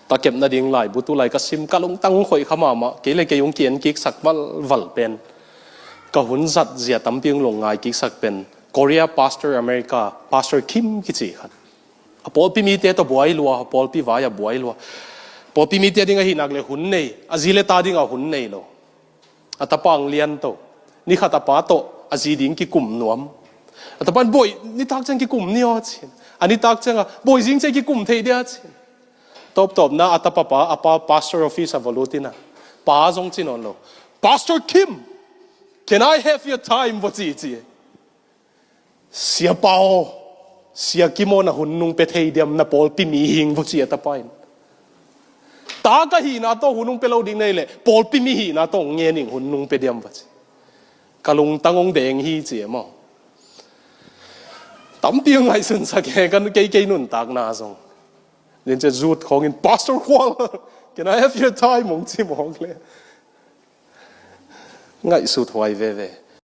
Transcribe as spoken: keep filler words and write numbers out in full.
Takep nading laibu tulai ka sim, ka lungtang hong khoih kha mahmah, kei le kei hong ki-en kiksak valval pen, ka hun zat zia tampi hong lungngai kiksak pen Korea, Pastor America, Pastor Kim kici khat. A pawlpi mite tawh buai lua, a pawlpi vai-ah buai lua. Pawlpi mite ding ahih nak le hun nei, a zi le ta dingah hun nei lo. A tapa ang lian to. Ni khat a pa tawh a zi ding kikum nuam. A tapa in, "Bawi, nitak ciang kikum ni aw," ci-in. A nitak ciangah, "Bawi, zing ciang kikum thei dia," ci-in. Tawptawpna a tapa pa, a pa pastor office ah va lut in a, pa zong ci nawn lo. "Pastor Kim, can I have your time?" va ci ci. "Siapa aw, Sia Kim aw, na hun nong pia thei diam, na pawlpi mi hi ing," va ci a tapa in. "Tak ahihna tawh hun nong pia lo ding nei leh, pawlpi mi hihna tawh hong ngen ing, hun nong pia diam," va ci. Ka lungtang hong deng hi ci e maw. Tampi hong ngaihsunsak e, kan kei kei nuntakna zong. Nin cia zut khawngin, "Pastor Khual, can I have your time?" hong ci mawk le. Ngaihsut huai veve.